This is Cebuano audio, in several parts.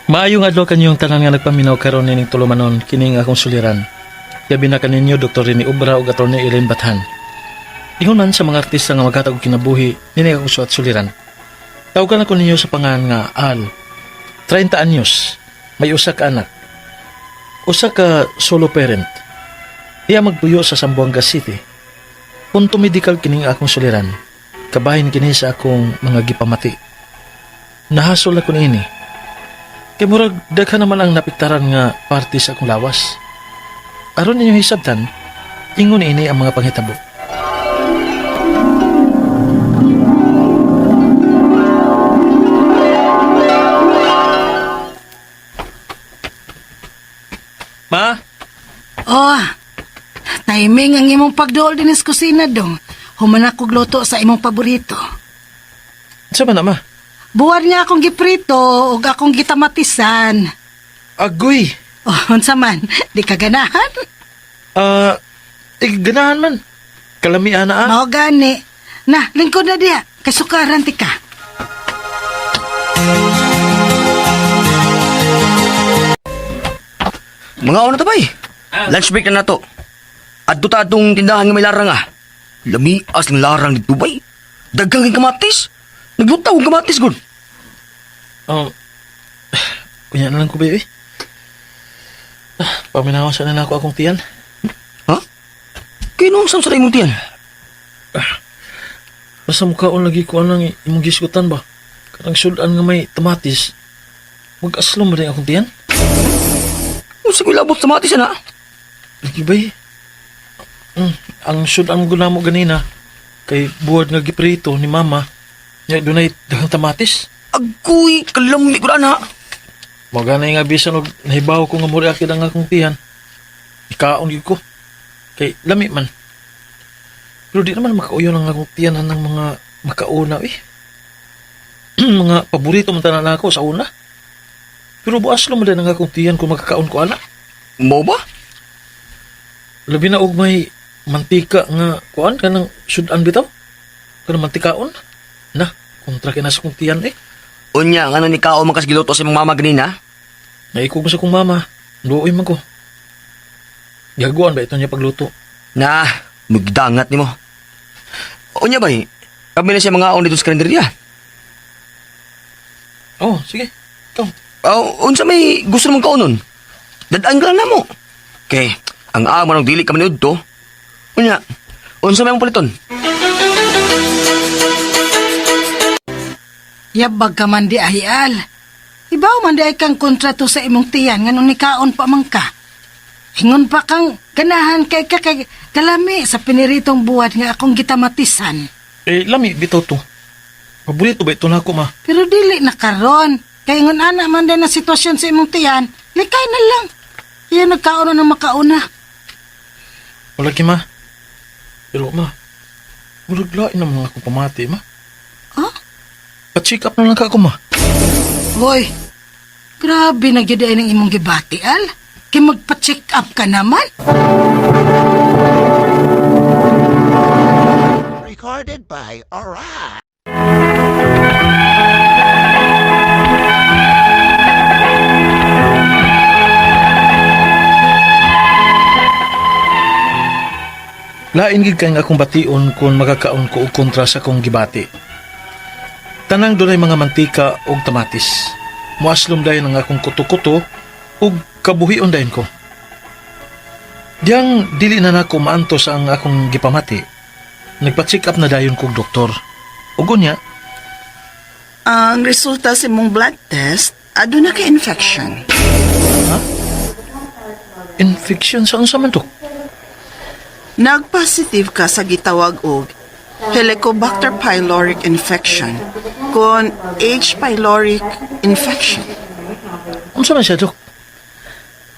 Maayong adlaw kanyong tanan nga nagpaminaw karon nining tulumanon kining akong suliran. Gabi na kaninyo Dr. Rene Obra ug Atty. Elaine Bathan. Ingon man sa mga artista nga maghatag og kinabuhi nini akong suwat suliran. Tawagan ako ninyo sa pangalan nga Al. 30 anyos, may usa ka anak. Usa ka solo parent. Iya magtuyo sa Zamboanga City. Punto medical kining akong suliran. Kabahin kini sa akong mga gipamati. Nahasol ako niini. Kay murag daghan naman ang napiktaran nga parte sa akong lawas. Aron ninyo hisabtan, ingon ini ang mga panghitabo. Ma, Oh, timing ang imong pagduol din sa kusina dong. Human ako luto sa imong paborito. sa man na ma? Buwan nga akong giprito ug akong gitamatisan. Agoy! Oh, unsa man, di ka ganahan? Ah, ganahan man. Kalamian na ah. Mao gani. Na, lingkod na diha. Kay sukaran ti ka. Mga ano to bay? Lunch break na nato. Adto ta atong tindahan nga may larang ah. Lamias ng larang dito bay. Daghang kay kamatis. Naglutaw og kamatis gud. Kunya na lang ko ba eh. Paminaw sa na ako akong tiyan. Ha? Kino sa sa imong tiyan? Basta mukhaon lagi ko anang imong gisgutan ba? Kanang sudan nga may tamatis. Mag-aslom ba rin akong tiyan? Unsa ko'y labot sa kamatis ana? Lagi ba eh? Ang sudan mo mo ganina kay buwad nga giprito ni mama. Nya dunay daghang tamatis. Agoy, kalami ko ana. Maganay nga bisan og nahibaw ko nga muri akid ang akong tiyan. Ikaon gyud ko. Kay lami man. Pero di naman makauyon ang akong tiyan ng mga makauna eh. Mga paborito man tanan ako sa una. Pero buas mo din ang akong tiyan kung makakaon ko ana. Mo ba? Labi na og may mantika nga kuan kanang sudan bitaw. Kanang mantikaon. Na, kontra kay nasa kong tiyan eh. Unya, ngano ni kao man kas giluto sa imong mama ganina? Naikog mo sa kong mama. Luoy man ko. Gaguan ba ito niya pagluto? Na, magdangat nimo. Unya bay, kami na siya mga on dito sa karinderya. Oh, sige. Ikaw. Oh, unsa may gusto mong kaunon? Dadaan ka lang namo. Kay, ang amo nang dili ka man to. Unya, unsa may mong paliton? Yabag ka man di ay al. Ibaw man di ay kang kontrato sa imong tiyan nganong nikaon pa man ka. Ingon pa kang ganahan kay ka kay kalami sa piniritong buwad nga akong gitamatisan. Eh, lami, bitaw to. Paborito ba ito na ako, ma? Pero dili na karon. Kay ingon ana man din ang sitwasyon sa imong tiyan, likay na lang. Iya nagkaon na ng makauna. Wala ki, ma. Pero, ma, murag lain naman akong pamati, ma. Ha? Pa-check up na lang ka ako, ma. Hoy, grabe na gyud ay ng imong gibati, al. Kay magpa-check up ka naman. Recorded by Alright. Lain gid kay nga akong bation kung makakaon ko og kontra sa akong gibati. Tanang dunay mga mantika og tamatis. Muaslom dayon ang akong kuto-kuto ug kabuhion dayon ko. Diyang dili na nako maantos ang akong gipamati. Nagpa-check up na dayon kog doktor. Ug unya, Ang resulta sa imong blood test, aduna kay infection. Infection sa unsa man to? Nagpositive ka sa gitawag og Helicobacter pylori infection kon H. pylori infection. Unsa man siya, Dok?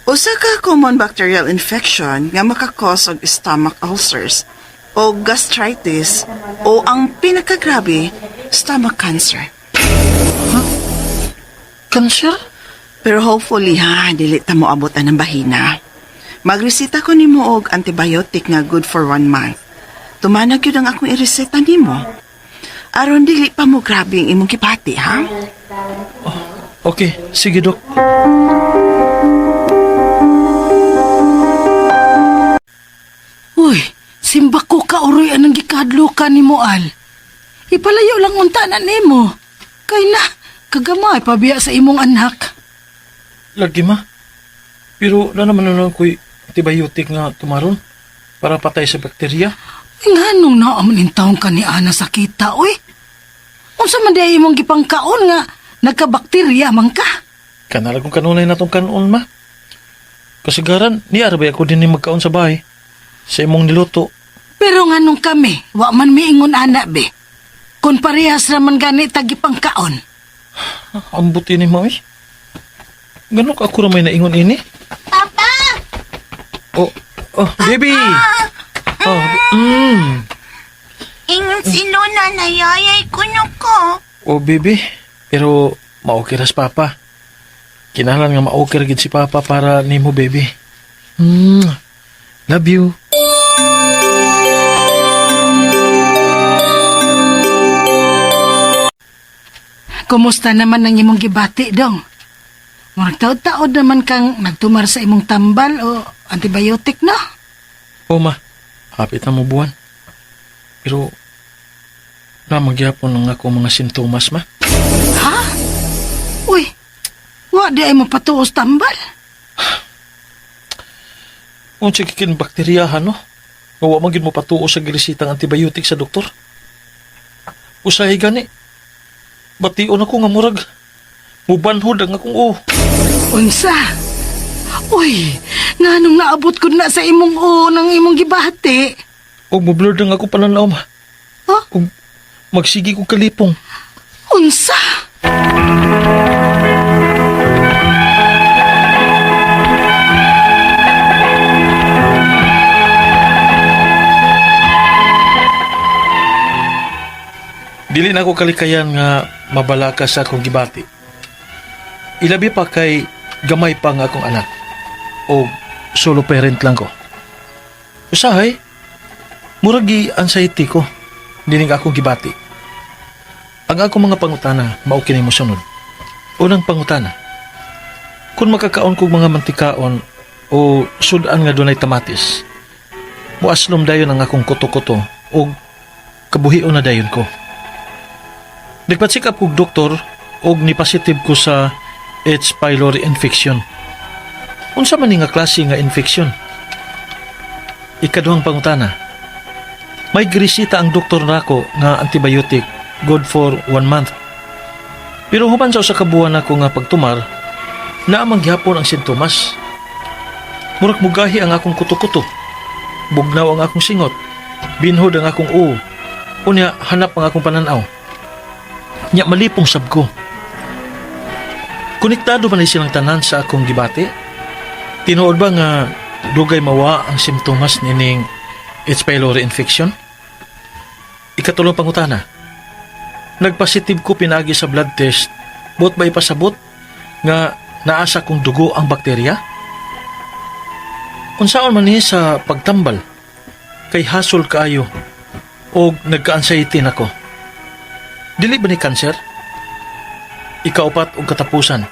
Usa ka common bacterial infection nga makakos og stomach ulcers o gastritis o ang pinakagrabe, stomach cancer. Cancer? Pero hopefully ha, dili ta mo abutan ng bahina. Magreseta ko nimo og antibiotic nga good for 1 month. Tumanag yun ang akong ireseta nimo. Aron dili pa mo grabe ang imong gibati, ha? Okay, sige, Dok. Uy, simba ko ka uroy anang gikahadlukan ni Al. Ipalayo lang unta na nimo. Kay na, kagamay pabiya sa imong anak. Lagi, ma. Pero na naman na ko'y antibiotic nga tumaron para patay sa bakterya. Nganong naaman in taong ka ni Ana sa kita, uy? Unsa man di ay imong gipangkaon nga nagkabakterya man ka? Kanala kong kanunay na tong kanon, ma. Kasagaran, niya ba ako din ni magkaon sa bahay. Sa imong niluto. Pero nganong kami, wa man miingon ana be. Kung parehas raman gani tagipangkaon. Ang buti ni ma, eh. Ganun ka ako ra may naingon ini. Papa! Oh, oh, baby! Oh, Ingon si Lola na yayay ko no ko. Oh, baby. Pero maokay ra si Papa. Kinahanglan nga maokay ra gid si Papa para nimo, baby. Love you. Kumusta naman ang imong gibati, dong? Murag taod-taod naman kang nagtumar sa imong tambal o antibiotic, no? Oh, ma. Hapit na mo buwan. Pero, namagyapon ang ako mga sintomas, ma. Ha? Uy, wa di ay mapatuos tambal. Unsa kikin bakteryahan, no? Nga wa man gid mo patuo sa giresitang antibiotic sa doktor. Usahay gani. Bation ako nga murag. Mubanhod ang akong uo. Unsa? Uy, nganong naabot ko na sa imong o ng imong gibati? Og mublurred ang ako pananaw, ma. Ha? Og magsigi kog kalipong. Unsa? Dili na ako kalikayan nga mabalaka sa akong gibati. Ilabi pa kay gamay pa nga akong anak. O solo parent lang ko. Usahay, murag gi anxiety ko dining akong gibati. Ang akong mga pangutana mao kini mosunod. Unang pangutana. Kung makakaon kog mga mantikaon o sudan nga dunay tamatis, muaslom dayon ang akong kuto-kuto o kabuhion na dayon ko. Nagpa-check up kog doktor og ni-positive ko sa H. pylori infection. Unsa man ni nga klase nga infection? Ikaduhang pangutana. May gresita ang doktor nako nga antibiotic good for 1 month. Pero human sa usa ka buwan nako nga pagtumar, naa man gihapon ang sintomas. Murag mugahi ang akong kuto-kuto. Bugnaw ang akong singot. Binhod ang akong uo. Unya hanap ang akong pananaw. Nya malipong sab ko. Konektado ba ni silang tanan sa akong gibati? Tinuod ba nga dugay mawa ang simptomas nining H. pylori infection? Ikatulong pangutana. Nagpositive ko pinagi sa blood test. Buot ba ipasabot nga naa sa kong dugo ang bakterya? Unsaon man ni sa pagtambal? Kay hasol kaayo og nagka-anxiety nako. Dili ba ni cancer? Ikaupat og katapusan.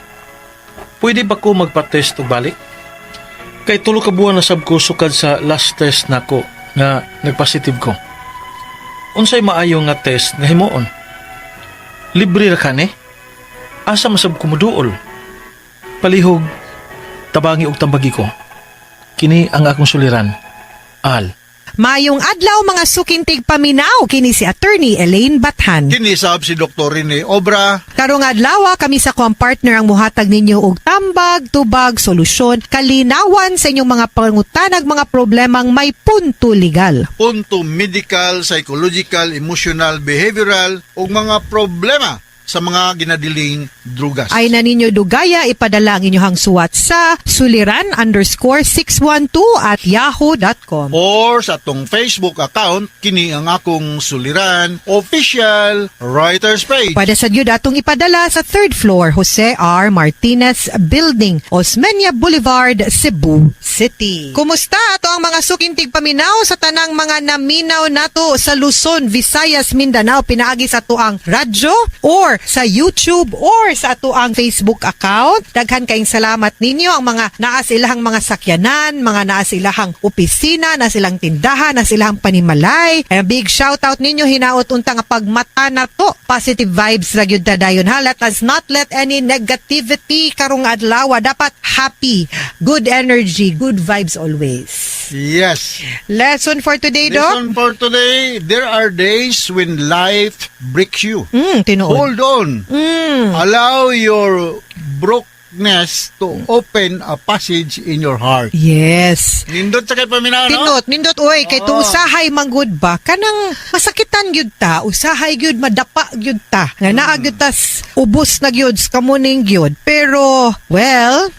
Pwede ba ko magpa-test og balik? Kay 3 ka buwan na sab ko sukad sa last test nako nga nagpositive ko. Unsay maayo nga test nga himuon? Libre ra kani? Asa masab ko moduol? Palihog, tabangi og tambagi ko. Kini ang akong suliran. Al. Mayong adlaw mga sukintig paminaw kini si Attorney Elaine Bathan. Kinisab si Dr. Rene Obra. Karong adlaw kami sa akong partner ang muhatag ninyo og tambag, tubag, solusyon, kalinawan sa inyong mga pangutanag mga problemang may punto legal. Punto medical, psychological, emotional, behavioral ug mga problema sa mga ginadiling drugas. Ay na ninyo dugaya ipadala ang inyong suwat sa suliran_612@yahoo.com. Or sa atong Facebook account, kini ang akong suliran official writers page. Pwede sa gyud atong ipadala sa third floor, Jose R. Martinez Building, Osmeña Boulevard, Cebu City. Kumusta ato ang mga sukintig paminaw sa tanang mga naminaw nato sa Luzon, Visayas, Mindanao, pinaagi sa tuang radyo or sa YouTube or sa atoang Facebook account. Daghan kayong salamat ninyo ang mga naa sa ilahang mga sakyanan, mga naa sa ilahang opisina, naa silang tindahan, naa silang panimalay. A big shout out ninyo, hinaot unta nga pagmata na to. Positive vibes ra gyud ta dayon ha. Let us not let any negativity karong adlaw. Dapat happy, good energy, good vibes always. Yes. Lesson for today, Doc? Lesson for today, there are days when life breaks you. Tinuod. Hold on. Allow your brokenness to open a passage in your heart. Yes. Nindot sa kay paminaw, no? Tinot, nindot oy, kay to usahay manggod ba kanang masakitan gyud ta, usahay gyud madapa gyud ta. Nga naa gyud tas ubos na gyud sa kamuning gyud. Pero well,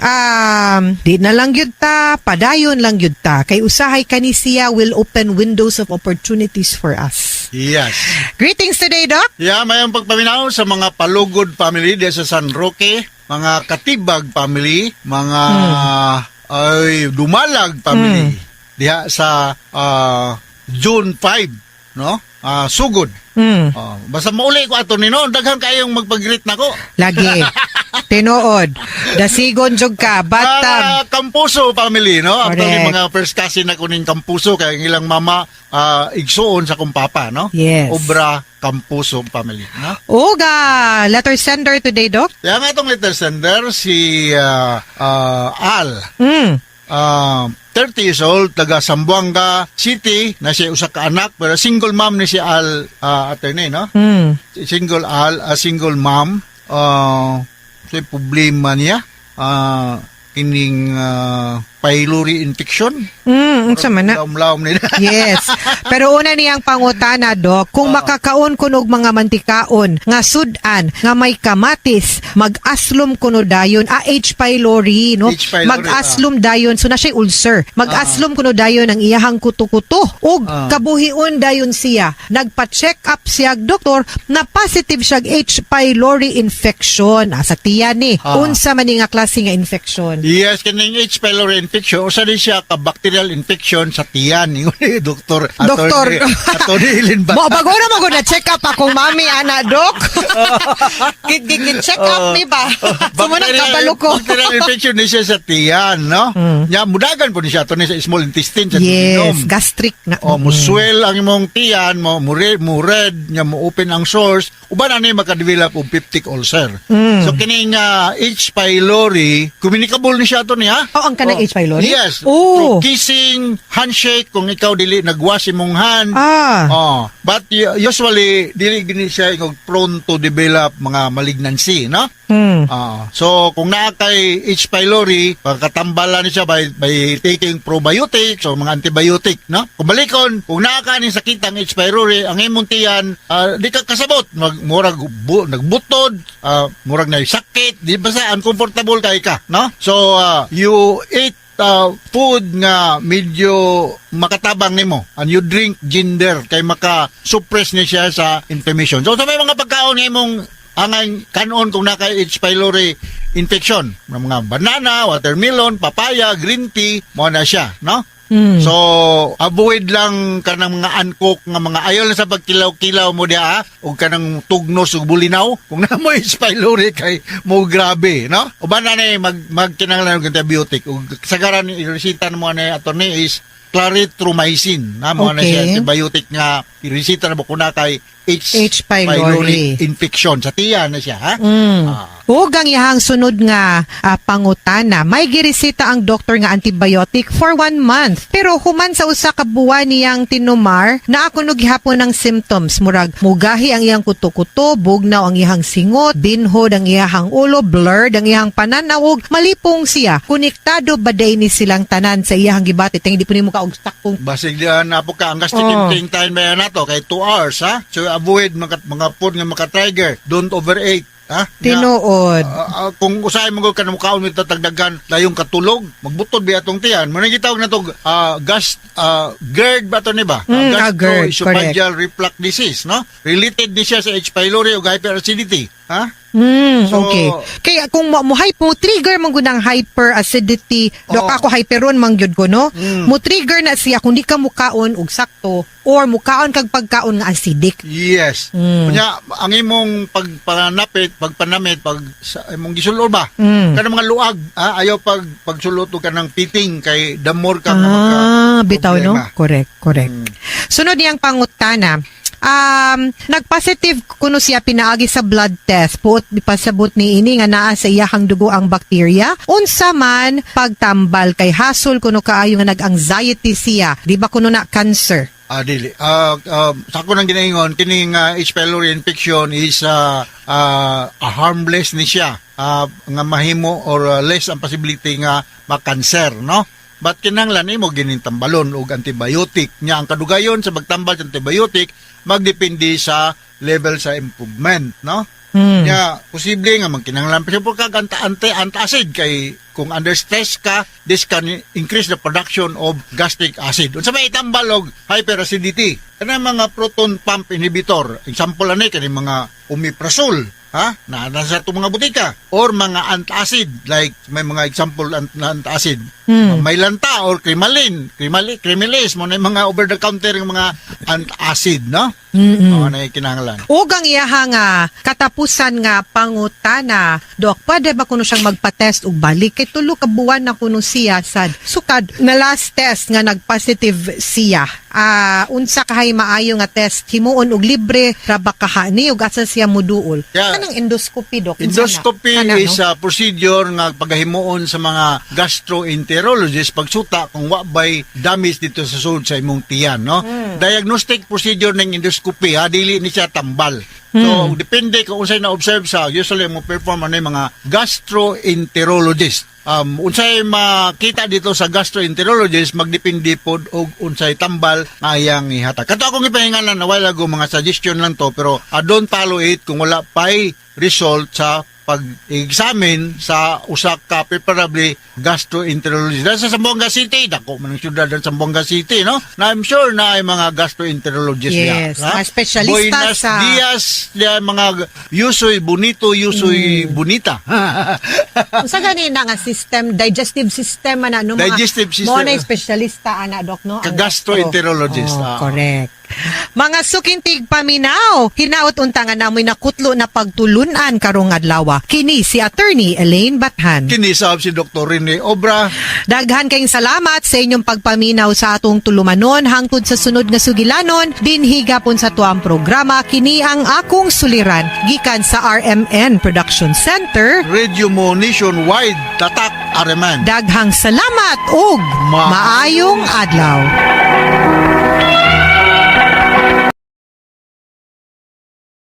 di na lang gyud ta, padayon lang gyud ta. Kay usahay kani siya will open windows of opportunities for us. Yes. Greetings today, Doc. Yeah, mayong pagpaminaw sa mga Palugod family diya sa San Roque, mga Katibag family, mga ay Dumalag family diha sa June 5, no? Sugod. Basta mauli ko ato nino, daghan kayong magpag-greet nako. Lagi. Tinuod. Dasigon jud ka. But Mga Kampuso family, no? Actually, Correct. mga first cousin na kuning Kampuso kay ang ilang mama igsuon sa kong papa, no? Yes. Obra Kampuso family, no? Oga, letter sender today, Doc. Kaya nga itong letter sender, si Al, 30 years old, taga Zamboanga City, na siya usa ka anak, pero single mom ni si Al, attorney, no? Single Al, a single mom, so problema niya, kining pylori infection. Unsa man na? Laom-laom nila. Yes. Pero una niyang pangutana, Dok, kung makakaon kuno og mga mantikaon nga sudan nga may kamatis, mag-aslom kuno dayon, ah, H. pylori, no? H. pylori. Mag-aslom dayon, so na siya ulcer. Mag-aslom kuno dayon ang iyahang kuto-kuto ug kabuhion dayon siya. Nagpa-check up siya og doktor na positive siya og H. pylori infection. Ah, sa tiyan ni. Unsa man ni nga klase nga infection? Yes, kining H. pylori infection, usa din siya ka bacterial infection sa tiyan. Ingon ni Doktor Doktor. Attorney Eileen Bata. Mo bago na mo na check up akong mami ana, Dok. Kit kit kit check up mi ba? Sumo na kabalo ko. Bacterial infection ni siya sa tiyan, no? Nya mudagan po ni siya ato ni sa small intestine, sa Yes, duodenum. gastric na. O muswell ang imong tiyan mo, mo red nya, mo open ang source, uban ani makadevelop og peptic ulcer. So kining H. pylori, communicable ni siya ato niya. Oh, ang kanang H. pylori? Yes. Oh. Through kissing, handshake, kung ikaw dili nagwash imong hand. Oh, but usually dili gini siya ingog prone to develop mga malignancy, no? Ah, so kung naa kay H. pylori, pagkatambalan ni siya by taking probiotics o mga antibiotic, no? Kung balikon, kung naa ka ning sakit ang H. pylori, ang imong tiyan, di ka kasabot, mag murag nagbutod, murag na sakit, di basta uncomfortable kay ka, no? So you eat food nga medyo makatabang nimo and you drink ginger kay maka-suppress ni siya sa inflammation. So sa may mga pagkaon nga imong angay kanon kung naka H. pylori infection, ng mga banana, watermelon, papaya, green tea, mo na siya, no? So, avoid lang kanang mga uncooked nga mga, ayaw lang sa pagkilaw-kilaw mo diha ha, ug kanang tugnos ug bulinaw kung na mo H. pylori kay mo grabe, no? Uban na ni magkinahanglan og antibiotic ug sagaran iresita mo ani, attorney, is clarithromycin na mo na siya antibiotic nga iresita na mo kung na kay H. H. pylori infection sa tiyan na siya, ha. Ug ang iyahang sunod nga pangutana, may gireseta ang doktor nga antibiotic for one month. Pero human sa usa ka buwan niyang tinumar, naa kuno gihapon ng symptoms. Murag mugahi ang iyang kuto-kuto, bugnaw ang iyang singot, binhod ang iyang ulo, blurred ang iyang pananaw ug malipong siya. Konektado ba day ni silang tanan sa iyang gibati? Ting di po nimo ka og sakong Basig diyan na po ka ang gastric emptying time ba nato kay 2 hours, ha. So avoid mga food nga maka-trigger. Don't overeat, ha. Tinuod. Kung usahay mo ka mukaon mo tatagdagan layong katulog, magbutod biya atong tiyan. Mo nang gitawag na to gas GERD ba to ni ba? GERD. Gastroesophageal reflux disease, no? Related ni siya sa H. pylori ug hyperacidity. Ha? Okay. Kaya kung mo mo trigger man gud ang hyperacidity, dok, ako hyperon man gyud ko, no? Mo trigger na siya kung di ka mukaon og sakto or mukaon kag pagkaon nga acidic. Yes. Kunya ang imong pagpanapit, pagpanamit, pag sa imong gisulod ba? Kanang mga luag, ha? Ayaw pagsulot og kanang piting kay the more ka nga maka Bitaw, no? problema. Correct, correct. Sunod niyang pangutana. Nag-positive kuno siya pinaagi sa blood test. Puot ipasabot ni ini nga naa sa iyahang dugo ang bakterya. Unsa man pagtambal kay hasol kuno kaayo nga nag-anxiety siya? Di ba kuno na cancer? Ah, dili. Sa ako nang ginaingon, kining H. pylori infection is harmless ni siya. Nga mahimo or less ang possibility nga makanser, no? But kinahanglan imo ginintambalon og antibiotic. Nya ang kadugayon sa pagtambal sa antibiotic magdepende sa level sa improvement, no? Nya posible nga magkinahanglan pa siya kag antacid kay kung under stress ka, this can increase the production of gastric acid. Unsa may itambal og hyperacidity? Kanang mga proton pump inhibitor. Example ani kani mga omeprazole, ha? Na nasa itong mga butika or mga antacid, like may mga example na antacid. May lanta or Crimalin, Krimilis mo na yung mga over the counter yung mga antacid, no? Mm-hmm. Na yung kinahanglan. Ug ang iyaha nga katapusan nga pangutana, dok, pwede ba kuno siyang magpa-test og balik? Kay 3 ka buwan na kuno siya sad sukad na last test nga nag-positive siya. Unsa kahay maayo nga test himuon og libre ra ba kaha ni ug asa siya muduol? Yeah. Kanang endoscopy, dok? Unsa na? Endoscopy Kana, no? is a procedure nga pagahimuon sa mga gastroenterologist pagsuta kung wa bay damage dito sa sulod sa imong tiyan, no? Diagnostic procedure ng endoscopy, ha, dili ni siya tambal. So depende kung unsay na-observe sa, usually mo perform ano yung mga gastroenterologist. Unsay makita dito sa gastroenterologist magdepende pod og unsay tambal nga iyang ihatag. Kato akong ipahingalan na wala go mga suggestion lang to, pero don't follow it kung wala pay result sa pag-examine sa usa ka preferably gastroenterologist. Dahil sa Zamboanga City, dako man ang syudad ng Zamboanga City, no? Na I'm sure na ay mga gastroenterologist niya. Yes, mga espesyalista Buenos dias, diya, mga yusoy bonito, yusoy bonita. Unsa gani na nga system, digestive system ana, no? Mga, Digestive system. Mo na espesyalista ana, dok, no? Ang Ka-gastroenterologist, gastro. Oh, correct. Mga sukintig paminaw, hinaot unta nga namoy nakutlo na pagtulunan karong adlaw. Kini si Attorney Elaine Bathan. Kinisab si Dr. Rene Obra. Daghan kayong salamat sa inyong pagpaminaw sa atong tulumanon hangtod sa sunod nga sugilanon dinhi gapon sa tuang programa, kini ang akong suliran, gikan sa RMN Production Center. Radio Mo Nationwide, Tatak RMN. Daghang salamat ug maayong adlaw.